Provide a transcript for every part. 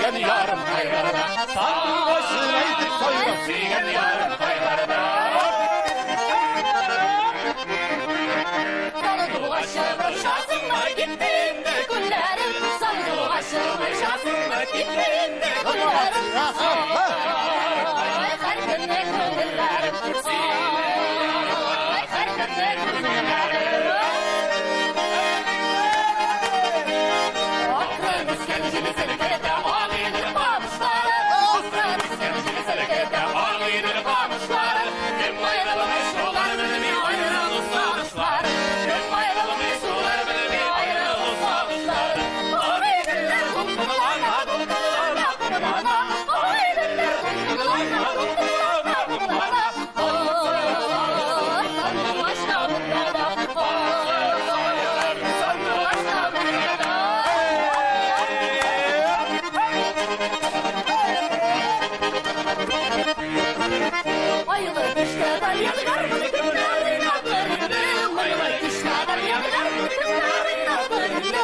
Сөйгән ярым кайларда, сандугачым әйтеп сайра, сөйгән ярым кайларда. Сандугачым очасыңмы, китте инде күлләрем. Сандугачым очасыңмы, китте инде күлләрем. Ай, һәркемнең күңелләрем. Ай, һәркемнең күңелләрем. Акрын үскән җил селкетә Агыйдел камышлары. Акрын үскән җил селкетә Агыйдел камышлары. Кем аерылмый шулар белми аерылу сагышлары. Кем аерылмый шулар белми аерылу сагышлары. Агыйделләр дулкынлана, дулкынлана, дулкынлана. Агыйделләр дулкынлана, дулкынлана, дулкынлана. Ай, сандугач та монда да. Ай, сандугач та монда да. Айлы төштә ядгар кемнәрен атырды. Айлы төштә ядгар кемнәрен атырды.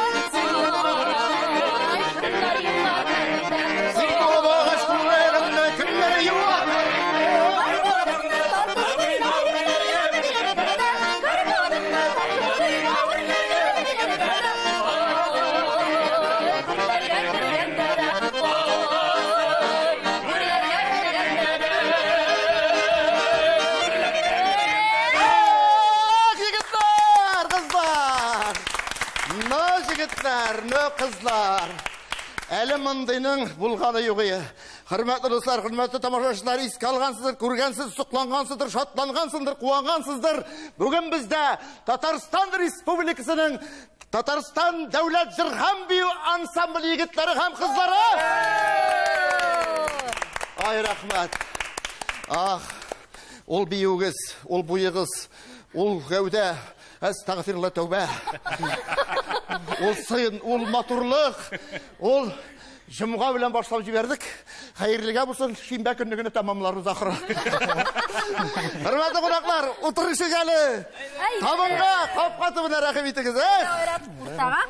Ай, кемнәр юатырды. Син агач күңелемне кемнәр юатыр? Ах, егетләр, кызлар! Но егетләр, но кызлар! Әле мондыйның булганы юк ие. Хөрмәтле дуслар, хөрмәтле тамашачылар, искә алгансыздыр, күргәнсез, соклангансыздыр, шатлангансыздыр, куангансыздыр. Бүген бездә Татарстан Республикасының Татарстан дәүләт җыр һәм бию ансамбле егетләре һәм кызлары. Ай, рәхмәт. Ах, ул биюгез, ул буегыз, ул гәүдә, әстәгъфирулла тәүбә. Ул сыен, ул матурлык, ул җомга белән башлап җибәрдек. Хәерлегә булсын, шимбә көнне генә тәмамларбыз ахыры. Хөрмәтле кунаклар, утырышык әле. Табынга, капка төбенә рәхим итегез, э? Уртага.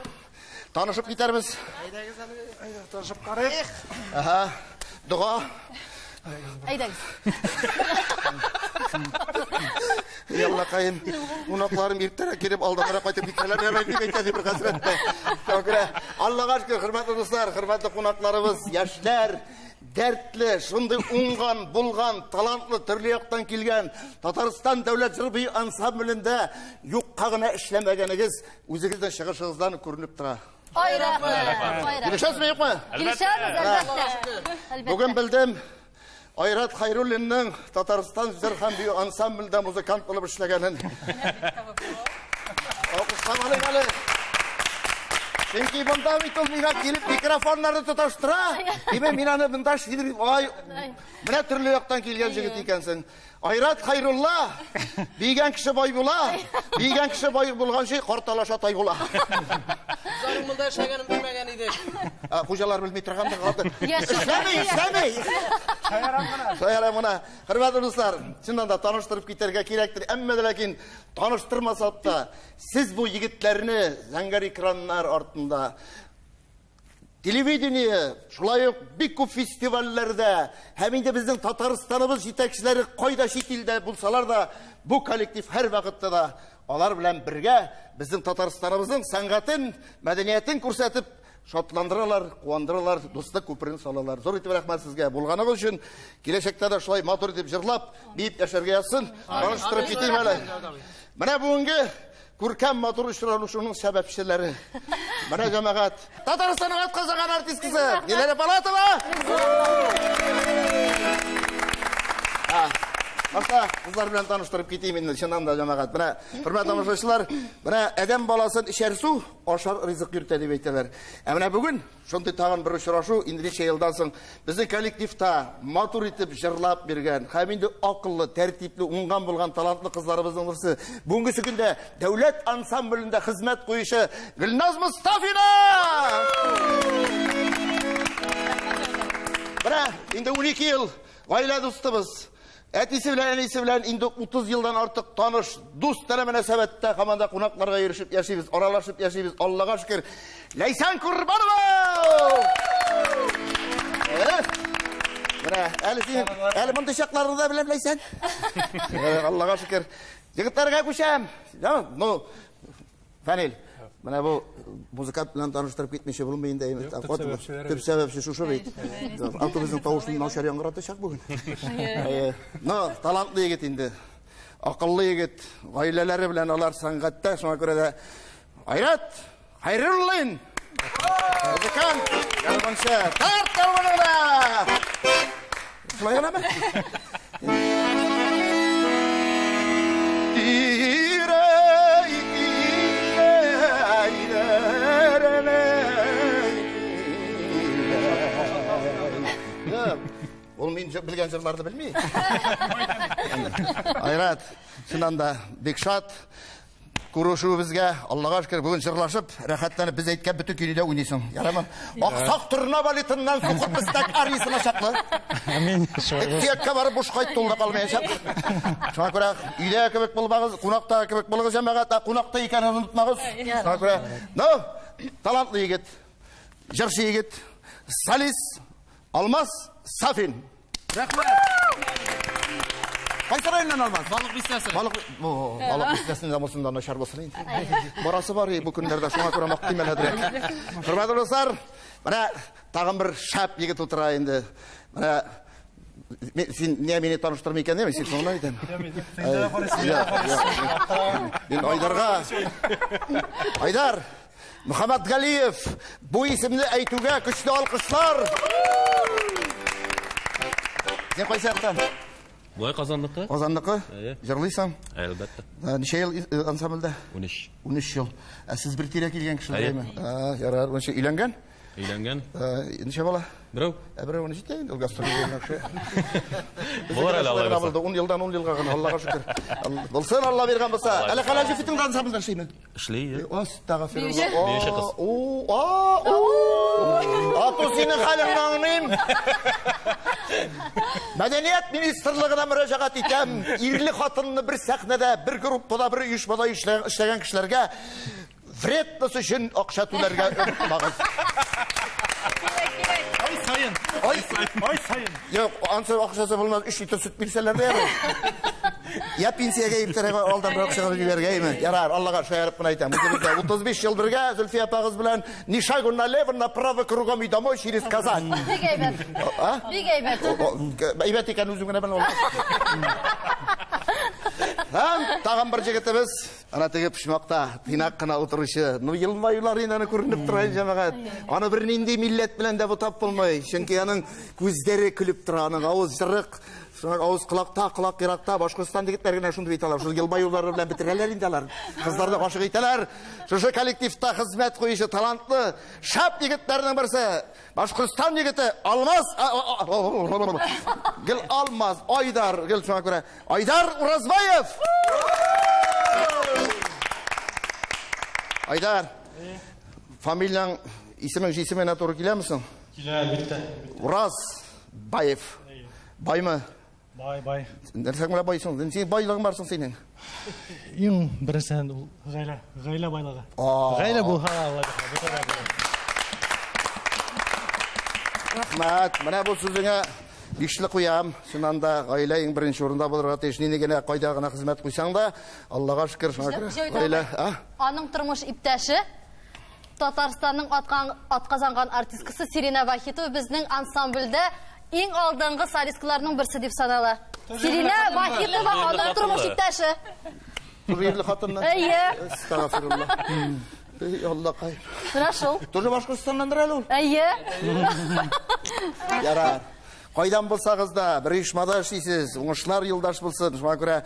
Танышып китәрбез. Әйдәгез әле, әйдә, танышып карыйк. Аһа, дога. Әйдәгез. Яллакаем, кунакларым иртәрәк килеп алданрак кайтып китәләр, ярай дип әйтә бер хәзрәт тә. Шуңа Аллага шөкер, хөрмәтле дуслар, хөрмәтле кунакларыбыз, яшьләр, дәртле, шундый уңган, булган, талантлы, төрле яктан килгән Татарстан дәүләт җыр бию ансамблендә юкка гына эшләмәгәнегез үзегезнең чыгышыгыздан күренеп тора. Ай, рәхмәт. Килешәсезме, юкмы? Килешәбез, әлбәттә. Бүген белдем, Айрат Хайруллинның Татарстан җыр һәм бию ансамблендә музыкант булып эшләгәнен. Алкышлап алыйк әле. Чөнки монда бит ул миңа килеп микрофоннарны тоташтыра. Димәк, мин аны монда эшлим. Ай, менә төрле яктан килгән җегет икәнсең. Айрат Хайрулла, биегән кеше бай була, биегән кеше бай булганчы карталаша тай була. Без аның монда эшләгәнен белмәгән идек. Хуҗалар белми торгандыр, хатын. Яшь Эшләми, эшләми. Шаярам гына. Шаярам гына. Хөрмәтле дуслар, чыннан да таныштырып китәргә кирәктер. Әмма дә ләкин таныштырмасак та, сез бу егетләрне зәңгәр экраннар артында, телевидение, шулай ук бик күп фестивальләрдә һәм инде безнең Татарстаныбыз җитәкчеләре кайда чит илдә булсалар да, бу коллектив һәр вакытта да алар белән бергә безнең Татарстаныбызның сәнгатен, мәдәниятен күрсәтеп шатландыралар, куандыралар, дуслык күперен салалар. Зур итеп рәхмәт сезгә булганыгыз өчен. Киләчәктә дә шулай матур итеп җырлап, биеп яшәргә язсын. Таныштырып китим әле. Менә бүгенге күркәм матур очрашуның сәбәпчеләре. Менә җәмәгать, Татарстанның атказанган артисткасы Диләрә Палатова. Башта кызлар белән таныштырып китим инде, чыннан да җәмәгать. Менә хөрмәтле тамашачылар, менә адәм баласын эчәр су, ашар ризык йөртә дип әйтәләр. Ә менә бүген шундый тагын бер очрашу, инде ничә елдан соң безнең коллективта матур итеп җырлап биргән һәм инде акыллы, тәртипле, уңган булган талантлы кызларыбызның берсе, бүгенге көндә дәүләт ансамблендә хезмәт куючы Гөлназ Мостафина! Менә инде 12 ел гаилә дустыбыз. Әтисе белән, әнисе белән инде 30 елдан артык таныш, дустанә мөнәсәбәттә һаман да кунакларга йөрешеп яшибез, аралашып яшибез. Аллага шөкер. Ләйсән Курбанова! Әле син, әле мондый чакларны да беләм ләйсән. Аллага шөкер. Егетләргә күчәм. Ну, Фәнил, менә бу музыкант белән таныштырып китмичә булмый инде. Төп сәбәпче шушы бит. Автобусның тавышын начар яңгыратачак бүген. Ну, талантлы егет инде. Акыллы егет, гаиләләре белән алар сәнгатьтә, шуңа күрә дә Айрат Хайруллин. Музыкант, гармунчы, тарт гармуныңны! Шулай гынамы? Ул мин белгән җырларны белми. Айрат, чыннан да бик шат күрешүебезгә, Аллага шөкер, бүген җырлашып, рәхәтләнеп без әйткән бөтен көйне дә уйныйсың. Ярамы? Аксак торна балетыннан сукыр пестәк ариясына чаклы. Амин. Сөяккә барып буш кайтты ул да калмаячак. Шуңа күрә өйдә кебек булмагыз, кунакта кебек булыгыз, җәмәгать, кунакта икәнен онытмагыз. Шуңа күрә, ну, талантлы егет, җырчы егет, солист Алмаз Сафин. Рәхмәт. Кайсы районнан Алмаз? Балык бистәсе. Балык, балык бистәсендә булсын да начар булсын инде. Барасы бар бу көннәрдә, шуңа күрә мактыйм әле әзрәк. Хөрмәтле дуслар, менә тагын бер шәп егет утыра инде. Менә син не мине таныштырмый икән, димме? Син соңыннан әйтәм. Мин Айдарга. Айдар Мөхәммәт Галиев, бу исемне әйтүгә көчле алкышлар. Син кайсы яктан? Болай Казанныкы. Казанныкы? Җырлыйсың? Әлбәттә. Ничә ел ансамбльдә? 13. 13 ел. Ә сез бер тирә килгән кешеләр, әйме? Ярар, ничә өйләнгән? Өйләнгән. Ничә бала? Берәү. Берәү ничә инде ул гастрольгә кеше. Булар әле алай булса. 10 елдан 10 елга гына, Аллага шөкер. Булсын, Алла биргән булса. Әле Хәләл җефетең дә ансамбльдә эшлиме? Эшли. Астагфирулла. Биюче кыз. Ату синең хәлеңне аңлыйм. Мәдәният министрлыгына мөрәҗәгать итәм. Ирле хатынны бер сәхнәдә, бер группада, бер оешмада эшләгән кешеләргә вредность өчен акча түләргә онытмагыз. Ай саен. Ай саен. Юк, ансы акчасы булмас, 3 литр сөт бирсәләр дә ярый. Я пенсиягә иртәрәк алдан бер акчага җибәргәйме? Ярар, Аллага шаярып кына әйтәм. Үзебездә 35 ел бергә Зөлфия апагыз белән ни шагу налево, направо, кругом и домой через Казань. Бик әйбәт. Бик әйбәт. Әйбәт икән үзем генә беләм. Һәм тагын бер җегетебез, ана теге почмакта тыйнак кына утыручы. Ну, елмаюлар инде аны күренеп тора җәмәгать. Аны бернинди милләт белән дә бутап булмый, чөнки аның күзләре көлеп тора, аның авыз жырык. Шуңа авыз колакта, колак еракта, Башкортстан егетләре генә шундый бит алар. Шул елмаюлары белән бетерәләр инде алар. Кызларны гашык итәләр. Шушы коллективта хезмәт куючы талантлы, шәп егетләрнең берсе, Башкортстан егете Алмаз, гел Алмаз, Айдар, гел шуңа күрә. Айдар Уразбаев. Айдар, фамилияң, исемең җисеменә туры киләме соң? Килә, әлбәттә. Уразбаев. Баймы? Бай, бай. Нәрсәң белән байсың? Син байлыгың бар соң синең? Иң беренчедән ул гаилә, гаилә байлыгы. Гаилә булһа, Алла бирһә. Рәхмәт. Менә бу сүзеңә бишле куям. Чыннан да гаилә иң беренче урында булырга тиеш. Нинди генә кайда гына хезмәт куйсаң да, Аллага шөкер, шуңа күрә гаилә, а? Аның тормыш иптәше Татарстанның атказанган артисткасы Сирина Вахитова безнең ансамбльдә иң алдынгы солисткаларның берсе дип санала. Сирина Вахитова аның тормыш иптәше. Тоже ирле хатынны? Әйе. Астагфирулла. Эй, Аллакай. Менә шул. Тоже Башкортстаннандыр әле ул? Әйе. Ярар. Кайдан булсагыз да, бер оешмада эшлисез, уңышлар юлдаш булсын. Шуңа күрә,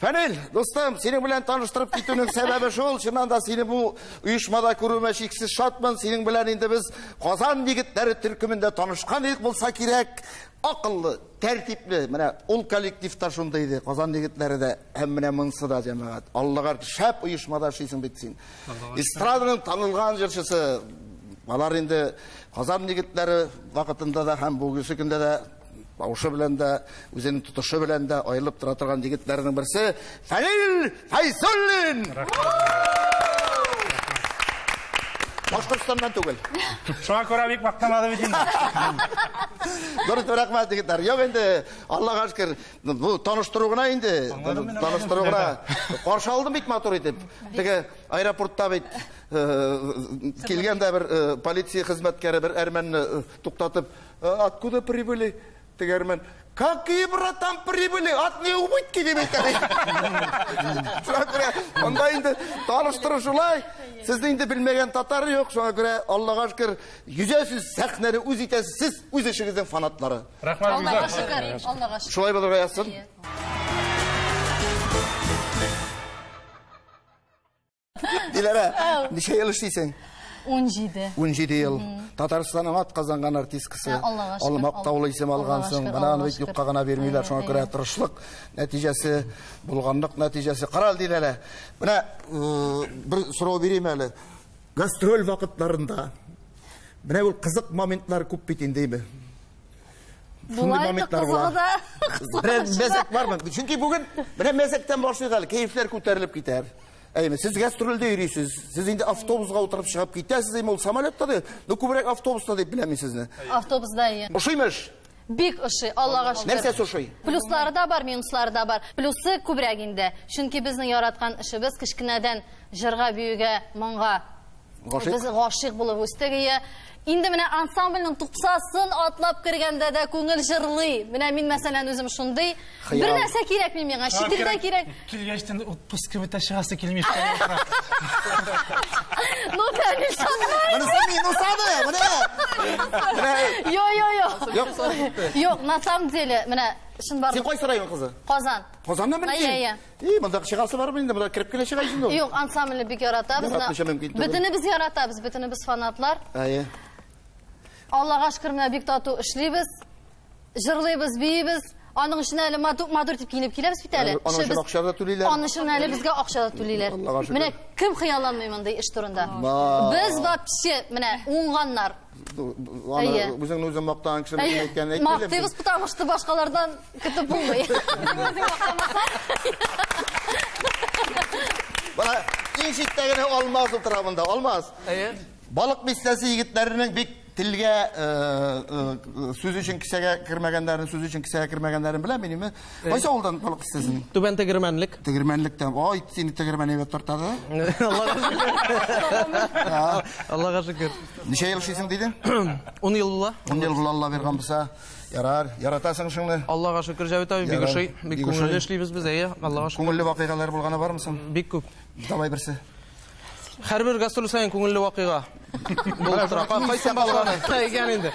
Фәнил, дустым, синең белән таныштырып китүнең сәбәбе шул. Чыннан да сине бу оешмада күрүемә чиксез шатмын. Синең белән инде без Казан егетләре төркемендә танышкан идек булса кирәк. Акыллы, тәртипле. Менә ул коллективта шундый иде. Казан егетләре дә һәм менә монсы да җәмәгать. Аллага шәп оешмада эшлисең бит син. Эстраданың танылган җырчысы. Алар инде Казан егетләре вакытында да һәм бүгенге көндә дә тавышы белән дә, үзенең тотышы белән дә аерылып тора торган егетләрнең берсе Фәнил Фәйзуллин. Башкортстаннан түгел. Шуңа күрә бик мактамады бит инде. Зур итеп рәхмәт, егетләр. Юк инде, Аллага шөкер, бу таныштыру гына инде. Таныштыру гына. Каршы алдым бит матур итеп. Теге аэропортта бит килгәндә бер полиция хезмәткәре бер әрмәнне туктатып, откуда прибыли? Теге әрмән, какие, братан, прибыли? От не убытки, дип әйтә. Шуңа күрә, монда инде таныштыру шулай. Сезне инде белмәгән татар юк, шуңа күрә Аллага шөкер, йөзәсез, сәхнәне үз итәсез, сез үз эшегезнең фанатлары. Рәхмәт, Аллага Гүзәл. шөкер, Аллага шөкер. Шулай булырга язсын. Диләрә, ничә ел эшлисең? 17. 17 ел. Татарстанның ат казанган артисткасы. Аллага шөкер. Ал мактаулы исем алгансың. Аллага Менә аны бит шөкер. юкка гына бирмиләр. Шуңа күрә тырышлык нәтиҗәсе, булганлык нәтиҗәсе. Карал Диләрә. Менә бер сорау бирим әле. Гастроль вакытларында менә ул кызык моментлар күп бит инде, әйме? Була инде кызыгы да. Берәр мәзәк бармы? Чөнки бүген менә мәзәктән башлыйк әле, кәефләр күтәрелеп китәр. Әйме, сез гастрольдә йөрисез, сез инде автобусга утырып чыгып китәсез, әйме, ул самолетта да, ну күбрәк автобуста дип беләм мин сезне. Автобуста, әйе. Ошыймы эш? Бик ошый, Аллага шөкер. Нәрсәсе ошый? Плюслары да бар, минуслары да бар. Плюсы күбрәк инде. Чөнки безнең яраткан эшебез кечкенәдән җырга, биюгә, моңга. Гашыйк? Без гашыйк булып үстек, әйе. Инде менә ансамбльнең тупсасын атлап кергәндә дә күңел җырлый. Менә мин мәсәлән үзем шундый. Хыял. Бер нәрсә кирәкми миңа, чит илдә кирәк. Килгәчтен отпуск кебек тә чыгасы килми. Ну, конечно. Монысы минус аны, менә. Менә. Йо, йо, йо. Юк. Юк, на самом деле, менә чынбарлык. Син кайсы район кызы? Казан. Казаннан мени? Әйе, әйе. И, монда чыгасы бармы инде? Монда кереп кенә чыга инде ул. Юк, ансамбльне бик яратабыз. Яратмыйча мөмкин түгел. Бөтенебез яратабыз, бөтенебез фанатлар. Әйе. Аллага шөкер, менә бик тату эшлибез. Җырлыйбыз, биибез. Аның өчен әле матур дип киенеп киләбез бит әле. Аның өчен акча да түлиләр. Аның өчен әле безгә акча да түлиләр. Аллага шөкер. Менә кем хыялланмый мондый эш турында? Ба. Без вообще менә уңганнар. Аны Әйе. үзеңне үзең мактаган кешенең Әйе, әйткәнен әйтмиләр. Мактыйбыз, потому что башкалардан көтеп булмый. Бана иң читтә генә Алмаз утыра монда. Алмаз. Әйе. Балык бистәсе егетләренең бик телгә сүз өчен кесәгә кермәгәннәрен, сүз өчен кесәгә кермәгәннәрен беләм мин, әйме? Кайсы авылдан балык бистәсенең? Түбән Тегермәнлек. Тегермәнлектән. Ой, сине Тегермән әйбәт тартады. Аллага шөкер. Аллага шөкер. Ничә ел эшлисең дидең? 10 ел була. 10 ел була, Алла биргән булса. Ярар, яратасың шуны. Аллага шөкер, Җәвит абый, бик Ярар. ошый. Бик Бик күңелле ошый. эшлибез без, әйе. Аллага шөкер. Күңелле вакыйгалар булганы бармы соң? Бик күп. Давай берсе. Һәрбер гастроль саен күңелле вакыйга. Булып тора. Кайсы башлана? Икән инде.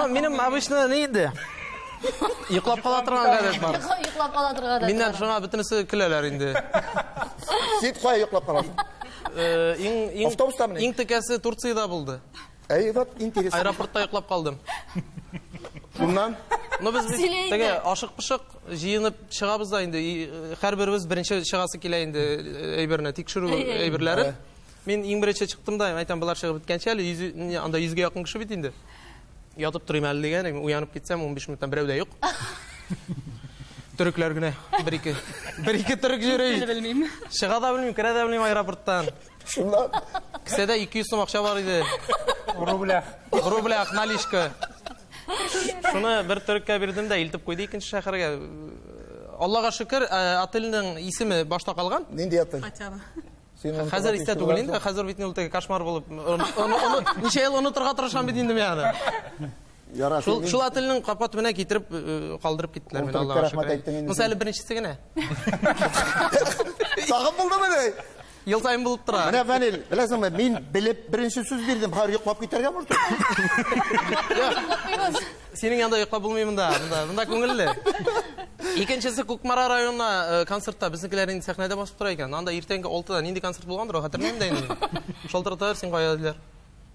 Минем обычно ни инде? Йоклап кала торган гадәт бар. Йоклап кала торган гадәт. Миннән шуңа бөтенесе көләләр инде. Син кая йоклап каласың? Иң Автобустамыни? Иң текәсе Турциядә булды. Әй, вот интересно. Аэропортта йоклап калдым. Шуннан? Ну без бит Сөйлә инде. теге ашык-пышык җыенып чыгабыз да инде. Һәрберебез беренче чыгасы килә инде әйберне, тикшерү әйберләрен. Мин иң беренче чыктым да, әйтәм, болар чыгып беткәнче әле анда 100гә якын кеше бит инде. Ятып торыйм әле дигән, уянып китсәм, 15 минуттан берәү дә юк. Төрекләр генә, бер-ике. Бер-ике төрек йөри. Белмим. Чыга да белмим, керә дә белмим аэропорттан. Шуннан? Кесәдә 200 сум акча бар иде. Рублях. Рублях, наличка. Шуны бер төреккә бирдем дә, илтеп куйды икенче шәһәргә. Аллага шөкер, отельнең исеме башта калган. Нинди отель? Хотя бы. Хәзер истә түгел инде, хәзер бит ул теге кошмар булып, ничә ел онытырга тырышам бит инде мин аны. Ярар, Шул син шул отельнең капка төбенә китереп калдырып киттеләр Ул мине, төреккә Аллага рәхмәт шөкер. әйттең инде Монысы син. әле беренчесе генә. Тагын булдымыни? Ел саен булып тора. Менә Фәнил, беләсеңме, мин белеп беренче сүз бирдем, хәзер йоклап китәргә может. Синең янда йоклап булмый монда, монда күңелле. Икенчесе Кукмара районына концертта безнекеләр инде сәхнәдә басып тора икән. Анда иртәнге 6-да нинди концерт булгандыр, хәтерләмим дә инде. Шалтыраталар, син кая диләр.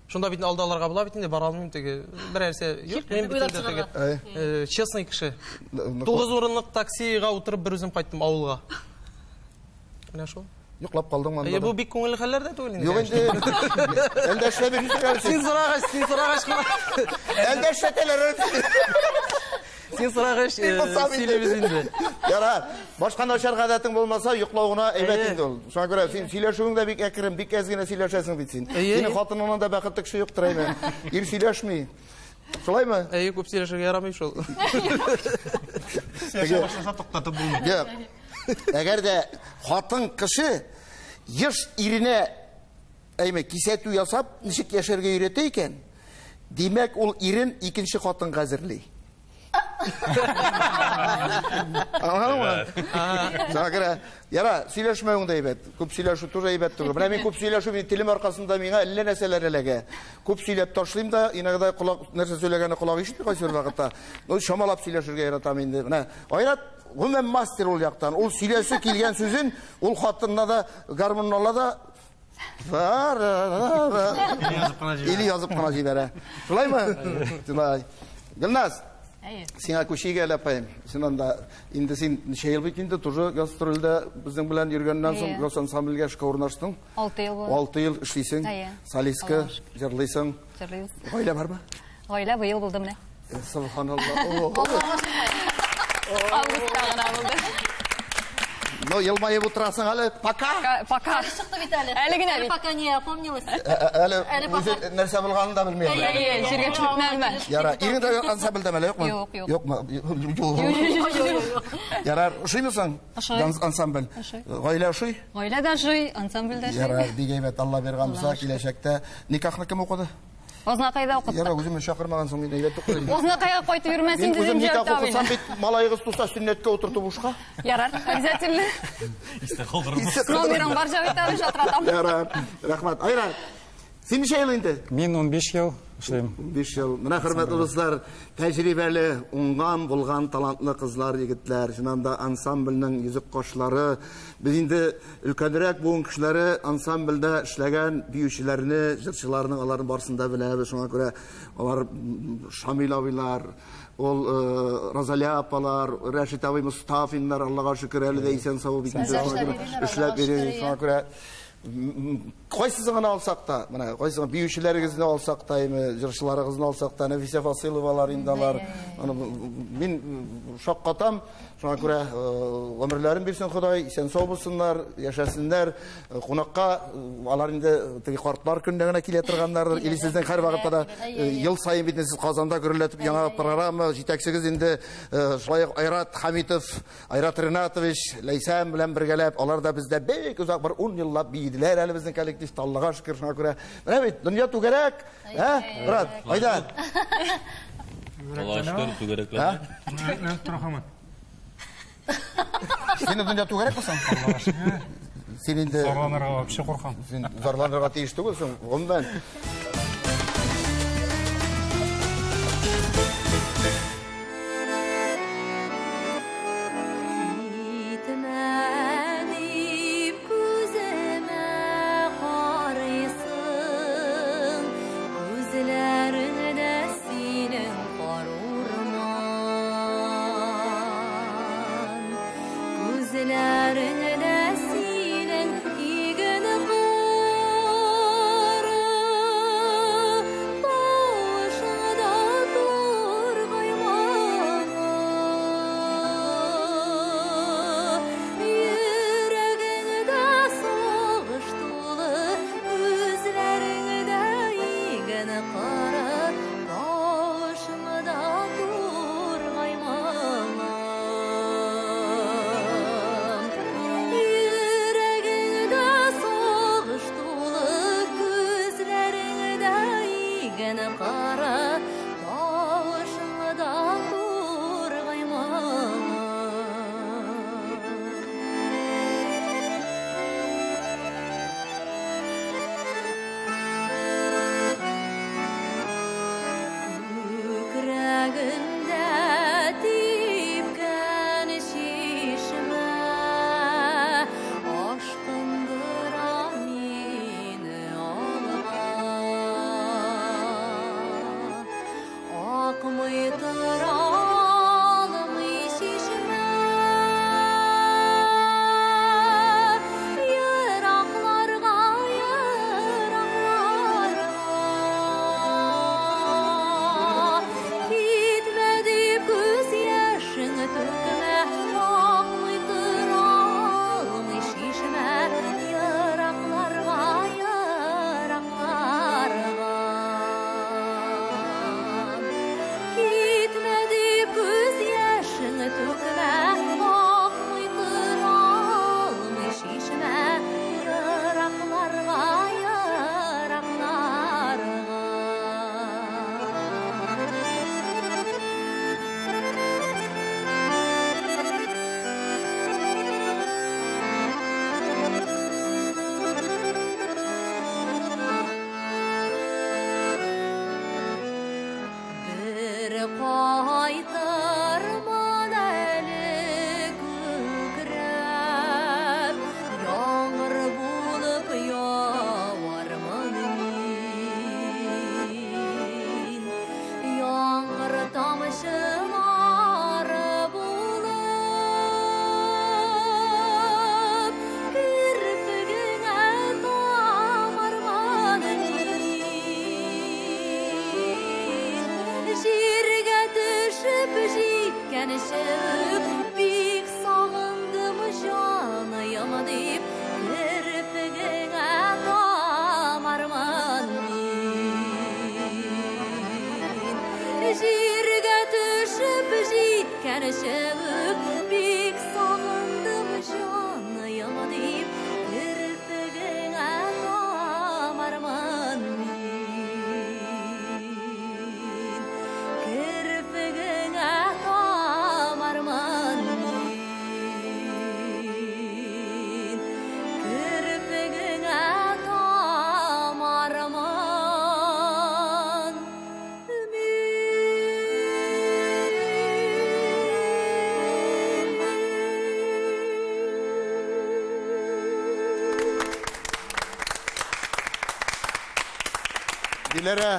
Шунда бит алда аларга була бит инде, бара алмыйм теге. Берәрсе юк, мин бит инде теге. Честный кеше. 9 урынлык таксига утырып бер үзем кайттым авылга. Менә шул. Йоклап калдың монда. Бу бик күңелле хәлләр дә түгел инде. Юк инде. Әлдә эшләп йөрисең. Син сорагач, син сорагач кына. Әлдә эшләтәләр. Син сорагач, сөйлибез инде. Ярар. Башка начар гадәтең булмаса, йоклау гына әйбәт инде ул. Шуңа күрә син сөйләшүең дә бик әкрен, бик әз генә сөйләшәсең бит син. Синең хатыныңнан да бәхетле кеше юктыр әйме. Ир сөйләшми. Шулаймы? Әйе, күп сөйләшергә ярамый шул. Сөйләшә башласа туктатып булмый. Юк. Әгәр дә хатын кеше еш иренә әйме кисәтү ясап, ничек яшәргә өйрәтә икән, димәк, ул ирен икенче хатынга әзерли. Аңладыңмы? Шуңа күрә, яра, сөйләшмәвең дә әйбәт. Күп сөйләшү тоже әйбәт түгел. Менә мин күп сөйләшү, мин телем аркасында миңа әллә нәрсәләр эләгә. Күп сөйләп ташлыйм да, иногда колак нәрсә сөйләгәнне колак ишетми кайсы бер вакытта. Ну, чамалап сөйләшергә яратам инде. Менә Айрат гомумән мастер ул яктан. Ул сөйләсе килгән сүзен, ул хатынына да гармунын ала да или язып кына җибәрә. Шулаймы? Шулай. Гөлназ, сиңа күчик әле, апаем. Син анда инде син ничә ел бит инде тоже гастрольдә безнең белән йөргәннән соң гас ансамбльгә эшкә урнаштың. 6 ел булды. 6 ел эшлисең. Солистка җырлыйсың. Җырлыйбыз. Гаилә бармы? Гаилә быел булды менә. Субханалла. Августта гына булды. Ну, елмаеп утырасың әле, пока. Пока. Чыкты бит әле. Әле генә бит. Пока не опомнилась. Әле үзе нәрсә булганын да белмим. Әйе, җиргә төшеп. Яра, ирең дә ансамбльдә әле, юкмы? Юк, юк. Юкмы? Ярар, ошыймы соң? Ошый. Ансамбль. Ошый. Гаилә ошый? Гаилә дә ошый, ансамбль дә ошый. Ярар, бик әйбәт, Алла биргән булса, киләчәктә. Никахны кем укыды? Азнакайда укыттык. Ярар, үземне чакырмагансың, мин әйбәт укыдым. Азнакайга кайтып йөрмәс Мин инде үзем дим, никах Җәүдәт укысам абый. бит, малаегыз туса сөннәткә утыртып бушка. Ярар, обязательно. Истә калдырма. Номерың бар, Җәүдәт абый, шалтыратам. Ярар, рәхмәт. Айрат, син ничә ел инде? Мин 15 ел эшлим. 15 ел. Менә хөрмәтле дуслар, тәҗрибәле, уңган, булган талантлы кызлар, егетләр. Чыннан да ансамбльнең йөзек кашлары. Без инде өлкәнрәк буын кешеләре ансамбльдә эшләгән биючеләрне, җырчыларны аларның барысын да беләбез. Шуңа күрә алар Шамил абыйлар, ул Розалия апалар, Рәшит абый Мустафиннар, Аллага шөкер, әле дә исән сау бит инде. Эшләп йөри. Шуңа күрә кайсысын гына алсак та, менә кайсысын биючеләрегезне алсак та, җырчыларыгызны алсак та, Нәфисә Фасиловалар инде алар. Аны мин шаккатам. Шуңа күрә гомерләрен бирсен Ходай, исән сау булсыннар, яшәсеннәр. Кунакка алар инде теге картлар көненә генә килә торганнардыр. Или сезнең һәр вакытта да ел саен бит сез Казанда гөрләтеп яңа программа җитәкчегез инде шулай ук Айрат Хамитов, Айрат Ринатович, Ләйсән белән бергәләп, алар да бездә бик озак бер 10 еллап биеделәр әле безнең коллективта, Аллага шөкер, шуңа күрә. Менә бит дөнья түгәрәк, ә? Брат, айда. Аллага шөкер, түгәрәкләр. Син дөнья түгәрәк мисең? Аллага шөкер. Син инде зарланырга вообще куркам. Син зарланырга тиеш түгелсең, гомумән. Күзләреңдә синең иген кыры. Кайтырмын әле күкрәп, яңгыр булып явармын мин. Яңгыр тамчылары булып, керфегеңә тамармын мин. Җиргә төшеп җиткәнче бик сагындым җаныем дип, керфегеңә тамармын мин. Җиргә төшеп җиткәнче бик сагындым җаныем дип, керфегеңә тамармын мин. Керфегеңә тамармын мин. Керфегеңә тамармын Диләрә,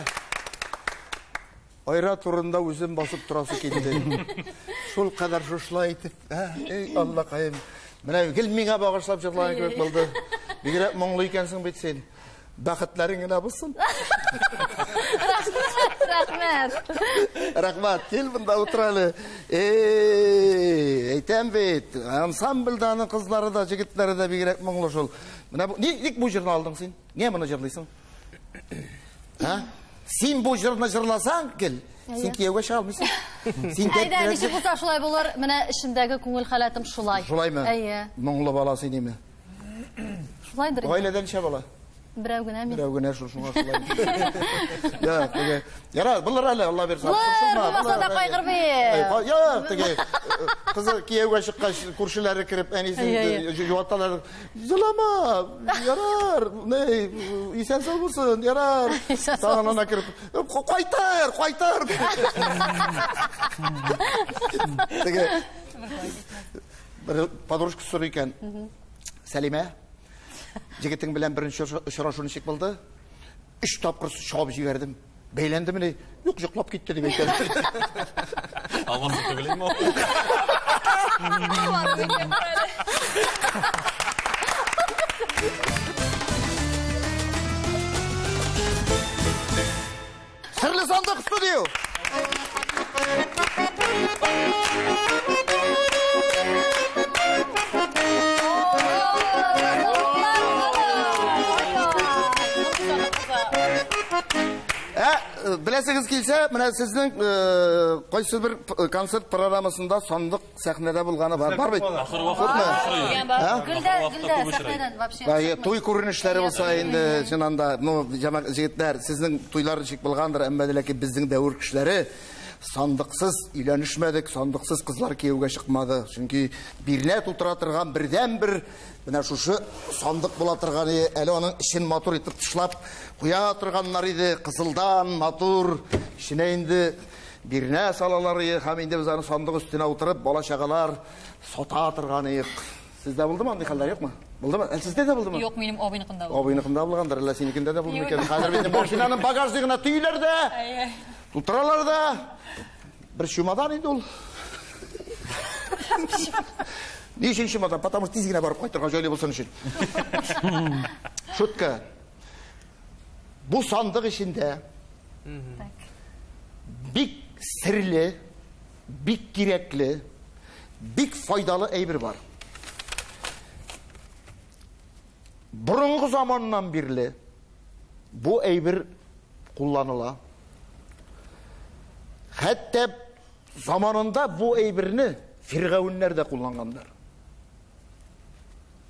Айра турында үзем басып торасы килде. Шул кадәр шушылай итеп, ә, эй, Аллакаем. Менә гел миңа багышлап җырлаган кебек булды. Бигрәк моңлы икәнсең бит син. Бәхетләрең генә булсын. Рәхмәт, рәхмәт. Рәхмәт, кил монда утыр әле. Эй, әйтәм бит, ансамбльдә аның кызлары да, җегетләре дә бигрәк моңлы шул. Менә бу, ник бу җырны алдың син? Нигә моны җырлыйсың? Һа? Син бу җырны җырласаң, гел, син кияүгә чыга алмыйсың. Син Әйдә, ничек булса шулай булыр. Менә эчемдәге күңел халәтем шулай. Шулаймы? Әйе. Моңлы бала син име? Шулайдыр инде. Гаиләдә ничә бала? Берәү генә мин. Берәү генә шул, шуңа шулай. Я, теге, ярар, булыр әле, Алла бирсә. Булыр, булмаса да кайгырмыйм. Я, теге, кызы кияүгә чыккач, күршеләре кереп, әнисен юаталар. Җылама, ярар, ни, исән сау булсын, ярар. Тагын ана кереп, кайтыр, кайтыр. Теге, бер подружка сорый икән. Сәлимә, җегетең белән беренче очрашу ничек булды? 3 тапкыр чабып җибәрдем. Бәйләндемени? Юк, йоклап китте дип әйтә. Алмасы түгел инде ул. Серле сандык студио. Беләсегез килсә, менә сезнең кайсы бер концерт программасында сандык сәхнәдә булганы бар. Бар бит. Ахыр вакытта Гөлдә, гөлдә сәхнәдән вообще. Туй күренешләре булса инде, чыннан да, ну, җегетләр, сезнең туйлар ничек булгандыр, әмма ләкин безнең дәвер кешеләре сандыксыз өйләнешмәдек, сандыксыз кызлар кияүгә чыкмады. Чөнки бирнә тутыра торган бердән-бер менә шушы сандык була торган иде. Әле аның эчен матур итеп тышлап куя торганнар иде, кызылдан матур. Эченә инде бирнә салалар иде, һәм инде без аны сандык өстенә утырып бала-чагалар сата торган идек. Сездә булдымы андый хәлләр, юкмы? Булдымы? Ә сездә дә булдымы? Юк, минем абыйныкында булды. Абыйныкында булгандыр, әллә синекендә дә булды микән? Хәзер бит машинаның багажнигына төйләр дә, тутыралар да. Бер чемодан инде ул. Ни өчен чемодан? Потому что тиз генә барып кайтырга җайлы булсын өчен. Шутка. Бу сандык эчендә бик серле, бик кирәкле, бик файдалы әйбер бар. Борынгы заманнан бирле бу әйбер кулланыла. Хәтта заманында бу әйберне фиргавеннәр дә кулланганнар.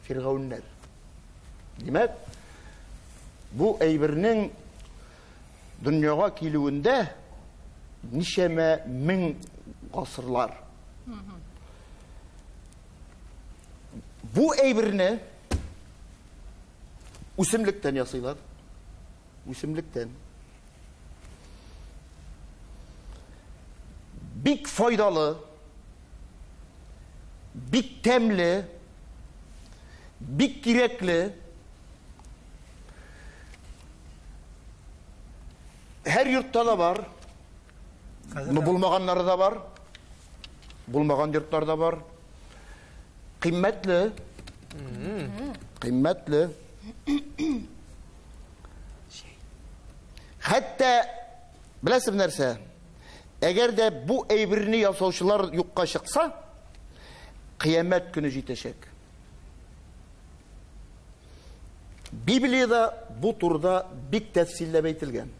Фиргавеннәр. Димәк, бу әйбернең дөньяга килүендә ничәмә мең гасырлар. Бу әйберне үсемлектән ясыйлар. Үсемлектән. Бик файдалы, бик тәмле, бик кирәкле. Һәр йортта да бар. Но булмаганнары да бар. Булмаган йортлар да бар. Кыйммәтле. Кыйммәтле. Хәтта беләсез нәрсә? Әгәр дә бу әйберне ясаучылар юкка чыкса, кыямәт көне җитәчәк. Библиядә бу турыда бик тәфсилләп әйтелгән.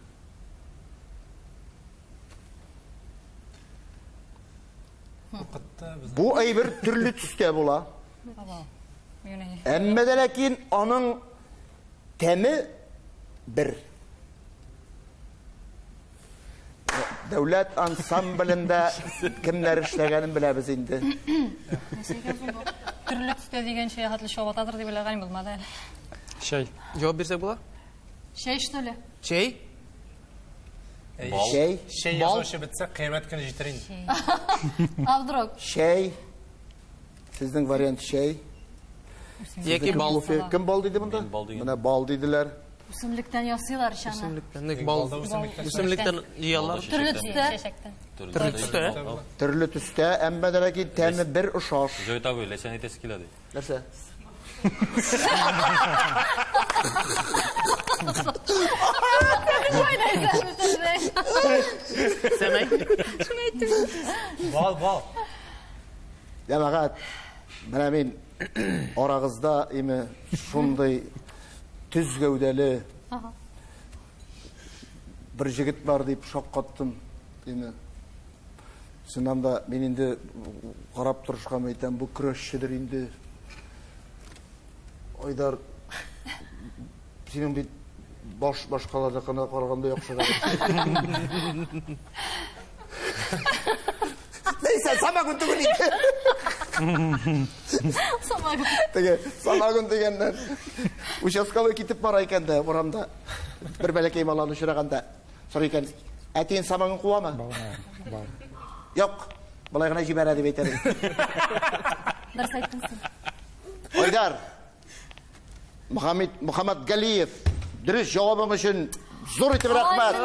Бу әйбер төрле төстә була. Әмма дә ләкин аның тәме бер. Дәүләт ансамблендә кемнәр эшләгәнен беләбез инде. Төрле төстә дигән чәй хәтле чабатадыр дип уйлаган булмады әле. Чәй. Җавап бирсәк була? Чәй, что ли? Чәй? Чәй. Чәй язучы бетсә, кыямәт көне җитер инде. А вдруг? Чәй. Сезнең вариант чәй. Яки бал. Кем бал диде монда? Менә бал диделәр. Үсемлектән ясыйлар ич аны. Үсемлектән, бал. Үсемлектән җыялар. Төрле төстә. Төрле төстә. Төрле төстә, әмма дә ләкин тәме бер ошаш. Җой табый, Ләйсән әйтәсе килә ди. Нәрсә? Сәмәй. Шуны әйттем. Бал, бал. Җәмәгать, менә мин арагызда име шундый төз гәүдәле бер җегет бар дип шаккаттым. Име. Чыннан да мин инде карап торышка әйтәм, бу көрәшчедер инде. Айдар, синең бит баш башкаларныкына караганда яхшырак. Нәйсә, самогон түгел инде. Самогон. Теге самогон дигәннән участковый китеп бара икән дә урамда бер бәләкәй баланы очраганда сорый икән, әтиең самогон куамы? Юк, болай гына җибәрә дип әйтә. Дөрес әйттең син. Айдар Мөхәммәд Галиев, дөрес җавабың өчен зур итеп рәхмәт.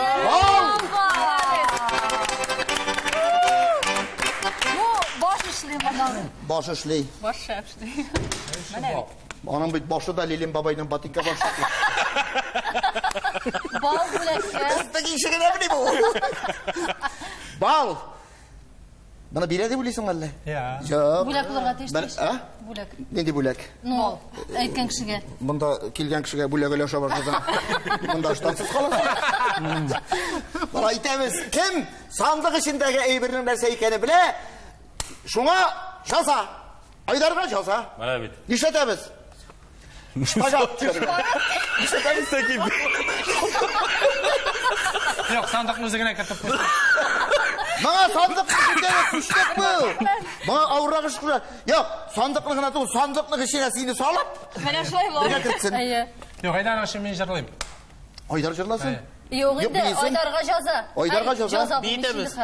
Бу баш эшли моның. Баш эшли. Баш шәп эшли. Аның бит башы да Лилин бабайның ботинка башы. Бал бүләккә. Безнең ишегенә бит бу. Бал. Моны бирә дип уйлыйсың әллә? Юк. Бүләк булырга тиеш. Бүләк. Нинди бүләк? Ну, әйткән кешегә. Монда килгән кешегә бүләк өләшә башласаң, монда штансыз каласың. Бара әйтәбез, кем сандык эчендәге әйбернең нәрсә икәнен белә, шуңа жаза. Айдарга жаза. Менә бит. Нишләтәбез? Шпагат. Нишләтәбез? Юк, сандыкны үзе генә кертеп куйды. Маңа сандык эчендәге күчтек бу. Маңа авыррак эш куя. Юк, сандыкны гына түгел, сандыкның эченә сине салып. Менә шулай була. Бергә кертсен. Әйе. Юк, Айдар өчен мин җырлыйм. Айдар җырласын. Юк инде, Айдарга җаза. Айдарга җаза. Биетәбез.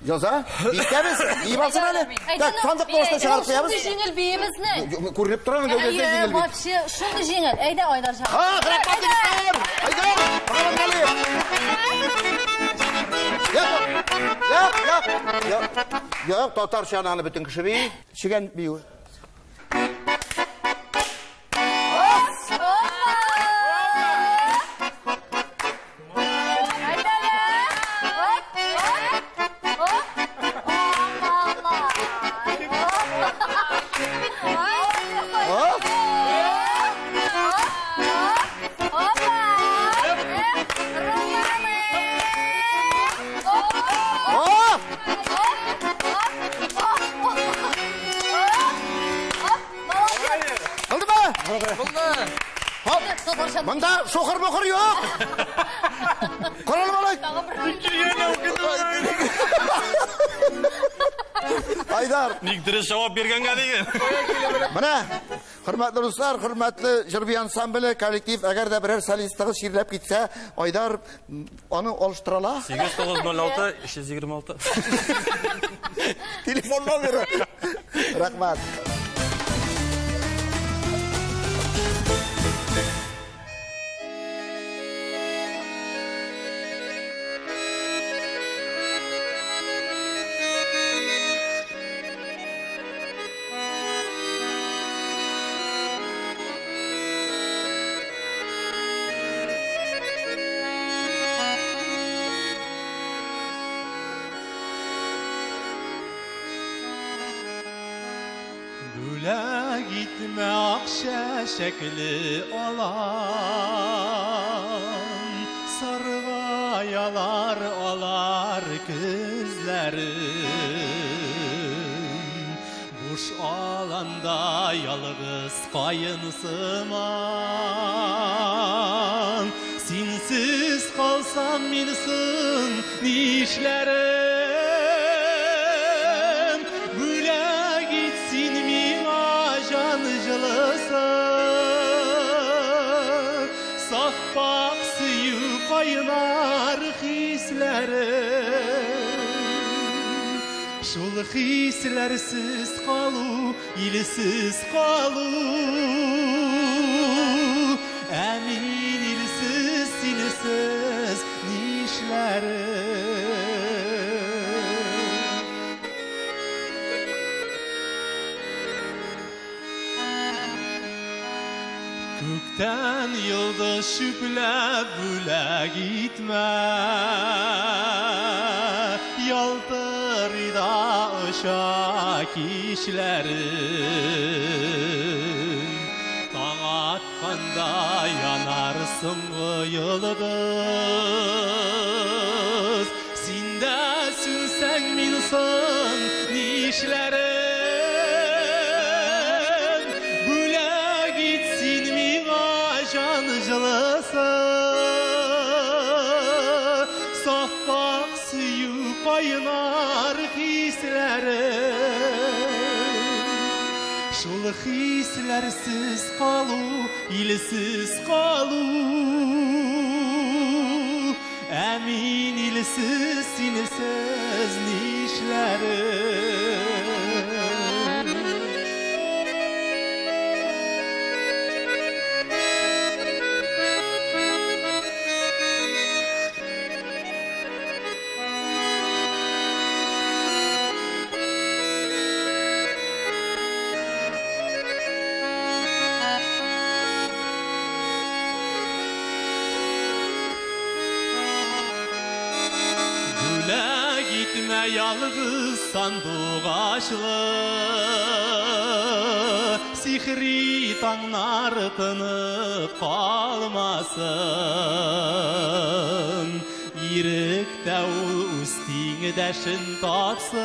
Җаза? Биетәбез. Биеп алсын әле. Так, сандыкны башта чыгарып куябыз. Шундый җиңел биебезне. Күренеп тора, гәүдәсе җиңел бит. Вообще, шундый җиңел. Әйдә, Айдар җырласын. Ха, рәхмәт егетләр. Айдар, Мөхәммәд Галиев. Юк, юк, юк, юк, татарча аны бөтен кеше бии. Чегән биюе. Монда шохыр-мохыр юк. Каралым алай. Айдар. Ник дөрес җавап биргәнгә диген. Менә Хөрмәтле дуслар, хөрмәтле Җырби ансамбле коллектив, әгәр дә берәр солистыгыз чирләп китсә, Айдар аны алыштыра ала. 8906 326. Телефон номеры. Рәхмәт. Бүләк итмә акча шәкле алан, Саргаялар алар күзләрен. Буш аланда ялгыз каен сыман, Синсез калсам мин соң нишләрем? Бүләк ит син миңа җан җылысы, Саф пакь сөю кайнар хисләре. Шул хисләрсез калу, илсез калу. Ә мин илсез, синсез нишләрем? Күктән йолдыз чүпләп бүләк итмә, Ялтырый да оча кичләрем. Таң атканда янар соңгы йолдыз, Син дә сүнсәң мин соң нишләрем? Бүләк ит син миңа җан җылысы, Саф пакь сөю кайнар хисләре. Шул хисләрсез калу, илсез калу. Ә мин илсез, синсез нишләрем? Бүләк итмә ялгыз сандугачлы, Сихри таңнар тынып калмасын. Иректә ул үз тиңдәшен тапсын.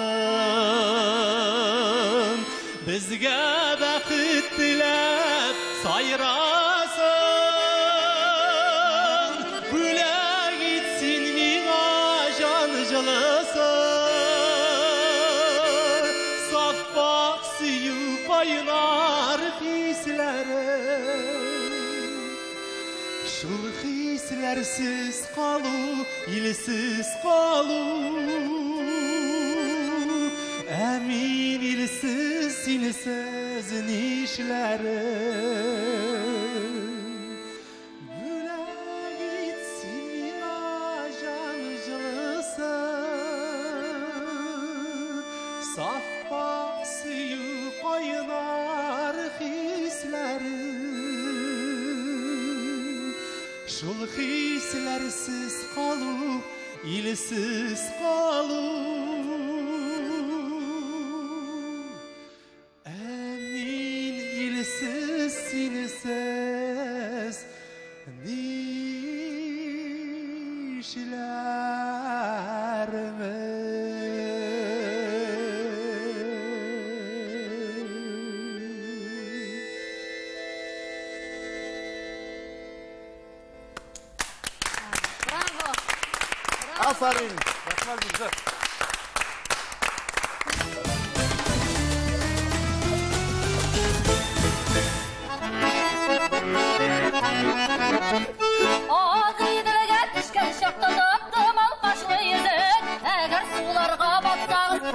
Безгә бәхет теләп сайрасын. Бүләк ит син миңа җан җылысы, Саф пакь сөю кайнар хисләре. Шул хисләрсез калу, илсез калу. Ә мин илсез, синсез нишләрем? Бүләк ит син миңа җан җылысы, Саф пакь сөю кайнар хисләре. Шул хисләрсез калу, илсез калу. Ә мин илсез, синсез нишләрмен? Браво! Афәрин. Рәхмәт бик.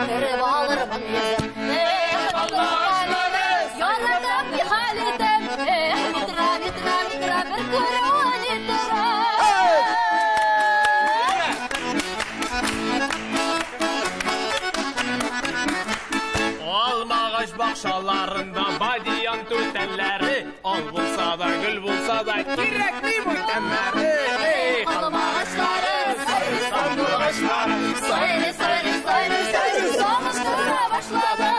Төреп алырмын йөзен. Эх, алмагачлары, яратам нихәл итәм. Эх, митра, митра, митра, бер күрүе тора. Алмагач бакчаларында бадиян түтәлләре, ал булса да, гөл булса да, кирәкми бүтәннәре. Эй, Алмагачлары, сайрый сандугачлары, сайрый, сайрый, сайрый, сайрый, сагыштыра башлады.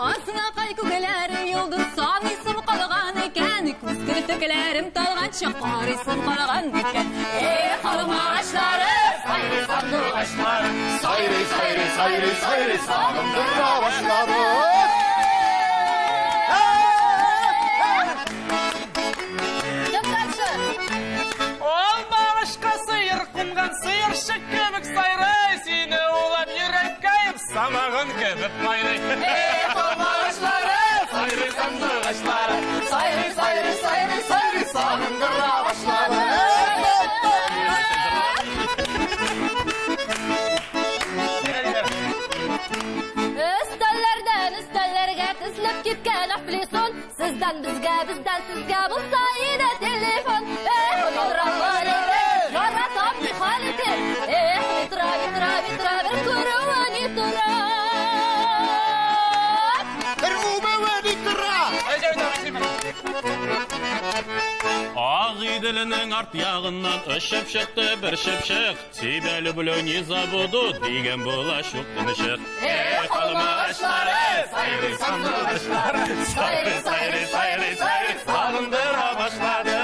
Азнакай күкләре йолдыз саныйсым калган икән, күз керфекләрем талганчы карыйсым калган икән. Эх, алмагачлары, сайрый сандугачлары, сайрый, сайрый, сайрый, сайрый, сагындыра башлады. Кем дальше? Алмагачка сыер кунган сыерчык кебек сайрый, сине улап йөрәккәем самагын кебек майрый. Эх, алмагачлары, сайрый сандугачлары, сайрый, сайрый, сайрый, сайрый, сагындыра башлады. Өстәлләрдән өстәлләргә тезелеп киткән әфлисун, сездән безгә, бездән сезгә булса иде телефон. Эх, митра, яратам нихәл итеп. Эх, митра, митра, митра, бер күрүе ни тора. Бер үбүе ни тора. Агыйделнең арт ягыннан очып чыкты бер чыпчык. Тебя люблю, не забуду, дигән була чукынчык. Эх, алмагачлары, сайрый сандугачлары, сайрый, сайрый, сайрый, сайрый, сагындыра башлады.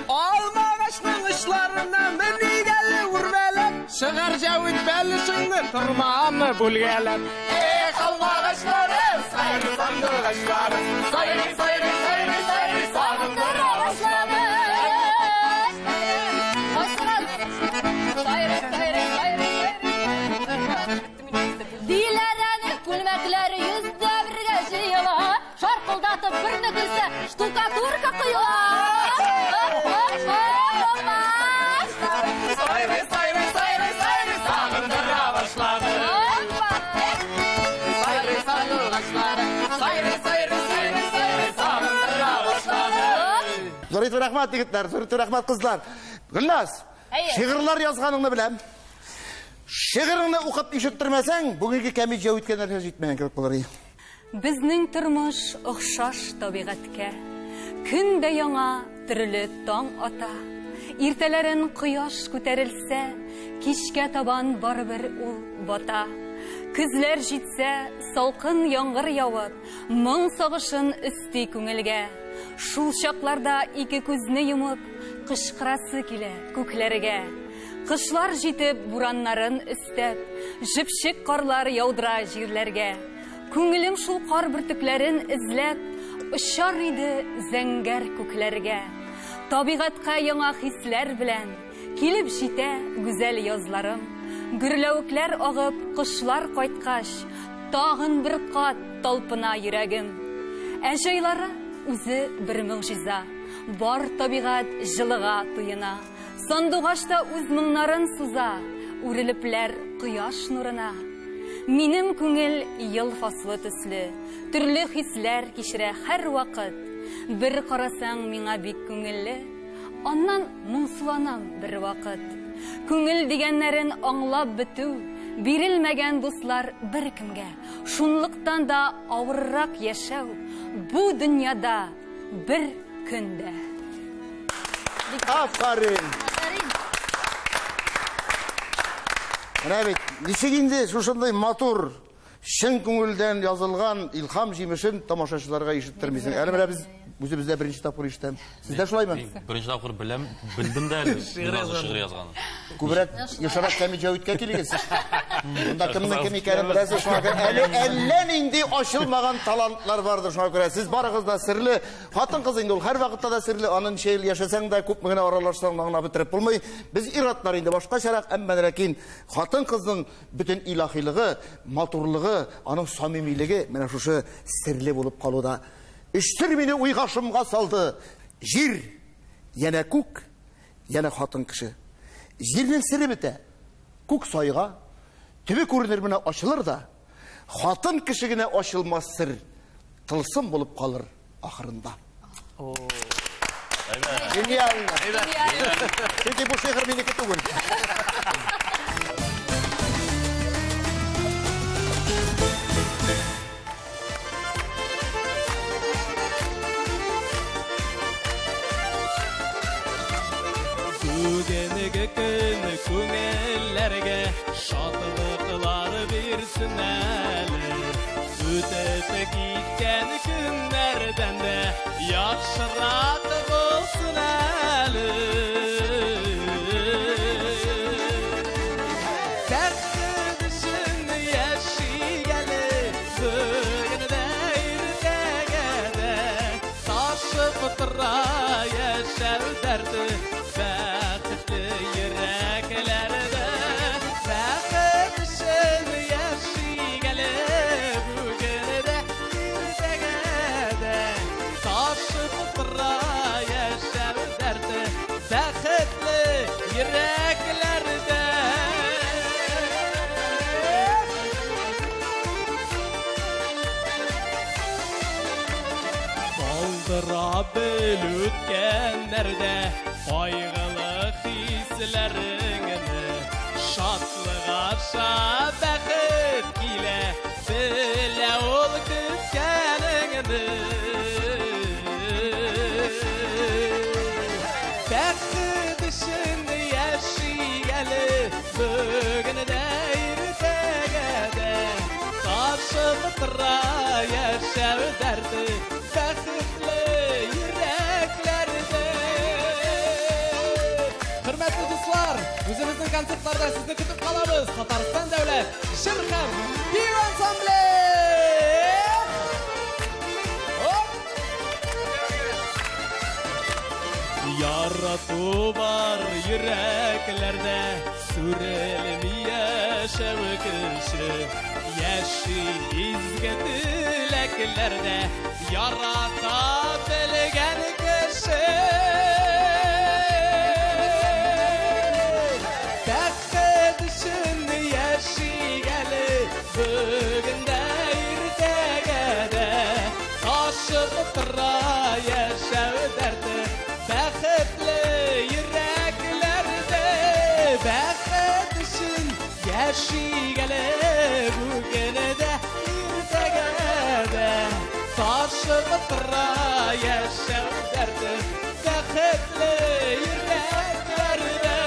Алмагачның очларына менгәле үрмәләп, чыгар җәвит бәлешеңне тормамы бүлгәләп. Эх, алмагачлары, сайрый сандугачлары, сайрый, сайрый, сайрый, сайрый, сагындыра башлады. Сайрый, сайрый, сайрый, сайрый. Диләрәнең күлмәкләре йөздә бергә җыела, шаркылдатып берне көлсә, штукатурка коела. Сайрый, сайрый, сайрый, сайрый, сагындыра башлады. Сайрый сандугачлары, сайрый, сайрый, сайрый, сайрый, сагындыра башлады. Зур итеп рәхмәт, егетләр, зур итеп рәхмәт, кызлар. Гөлназ, шигырьләр язганыңны беләм. Шигыреңне укып ишеттермәсәң, бүгенге кәмит җәүиткә нәрсә җитмәгән кебек булыр иде. Безнең тормыш охшаш табигатькә. Көн дә яңа төрле таң ата. Иртәләрен кояш күтәрелсә, кичкә табан барыбер ул бата. Көзләр җитсә, салкын яңгыр явып, моң сагышын өсти күңелгә. Шул чакларда ике күзне йомып, кычкырасы килә күкләргә. Кышлар җитеп, бураннарын өстәп, җепшек карлар яудыра җирләргә. Күңелем шул кар бөртекләрен эзләп, очар иде зәңгәр күкләргә. Табигатькә яңа хисләр белән килеп җитә гүзәл язларым. Гөрләвекләр агып, кошлар кайткач, тагын бер кат талпына йөрәгем. Ә җайлары үзе бер могҗиза. Бар табигать җылыга туена. Сандугач та үз моңнарын суза, үрелепләр кояш нурына. Минем күңел ел фаслы төсле, төрле хисләр кичерә һәр вакыт. Бер карасаң миңа бик күңелле, аннан моңсуланам бер вакыт. Күңел дигәннәрен аңлап бетү, бирелмәгән дуслар бер кемгә. Шунлыктан да авыррак яшәү бу дөньяда бер көндә. Афарин! Менә бит, ничек инде шушындай матур, чын күңелдән язылган илһам җимешен тамашачыларга ишеттермисең. Әле менә без Үзебездә беренче тапкыр ишетәм. Сездә шулаймы? Беренче тапкыр беләм, белдем дә әле. Шигырь язганын. Күбрәк ешрак Кәми Җәвиткә килегез. Монда кемнең кем икәнен беләсез, шуңа күрә әле әллә нинди ачылмаган талантлар бардыр, шуңа күрә сез барыгыз да серле. Хатын-кыз инде ул һәрвакытта да серле, аны ничә ел яшәсәң дә, күпме генә аралашсаң да аңлап бетереп булмый. Без ир-атлар инде башкачарак, әмма ләкин хатын-кызның бөтен илаһилыгы, матурлыгы, аның самимилеге менә шушы серле булып калуда. Өч сер мине уйга шомга салды. Җир, янә күк, янә хатын кеше. Җирнең сере бетә, күк сайга, төбе күренер менә ачылыр да, хатын кеше генә ачылмас сер, тылсым булып калыр ахырында. Гениально. Чөнки бу шигырь минеке түгел. Бүгенге көн күңелләргә шатлыклар бирсен әле. Үтеп киткән көннәрдән дә яхшырак булсын әле. Бәхет өчен яшик әле, бүген дә, иртәгә дә. Ташып тора яшәү дәрте, бәхетле йөрәкләрдә. Бәхет өчен яшик әле, бүген дә, иртәгә дә. Ташып тора яшәү дәрте, бәхетле йөрәкләрдә. Балдыра бел үткәннәрдә кайгылы хисләреңне, шатлык аша бәхет килә, белә ул көткәнеңне. Бәхет өчен яшик әле, бүген дә, иртәгә дә. Ташып тора яшәү дәрте, бәхетле йөрәкләрдә. Хөрмәтле дуслар, үзебезнең концертларда сезне көтеп калабыз. Татарстан дәүләт җыр һәм бию ансамбле! Ярату бар йөрәкләрдә, сүрелми яшәү көче. Яши изге теләкләрдә, ярата белгән кеше. Бәхет өчен яшик әле, бүген дә, иртәгә дә. Ташып тора яшәү дәрте, бәхетле йөрәкләрдә. Бәхет өчен яшик әле, бүген дә, иртәгә дә. Ташып тора яшәү дәрте, бәхетле йөрәкләрдә.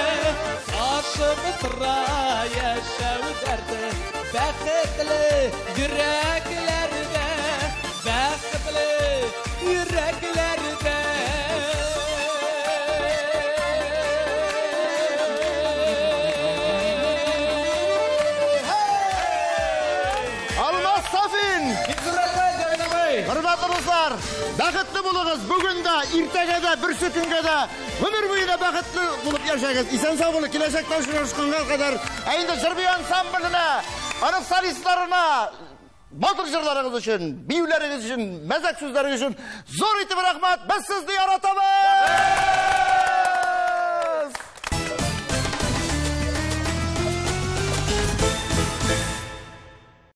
Ташып тора яшәү дәрте, бәхетле йөрәкләрдә. Бәхетле йөрәкләрдә. Алмаз Сафин! Хөрмәтле дуслар, бәхетле булыгыз. Бүген дә, иртәгә дә, берсе көнгә дә, гомер буе да бәхетле булып яшәгез. Исән-сау булып, киләчәктә очрашканга кадәр. Ә инде җыр-бию ансамбленә, аның солистларына матур җырларыгыз өчен, биюләрегез өчен, мәзәк сүзләрегез өчен зур итеп рәхмәт. Без сезне яратабыз!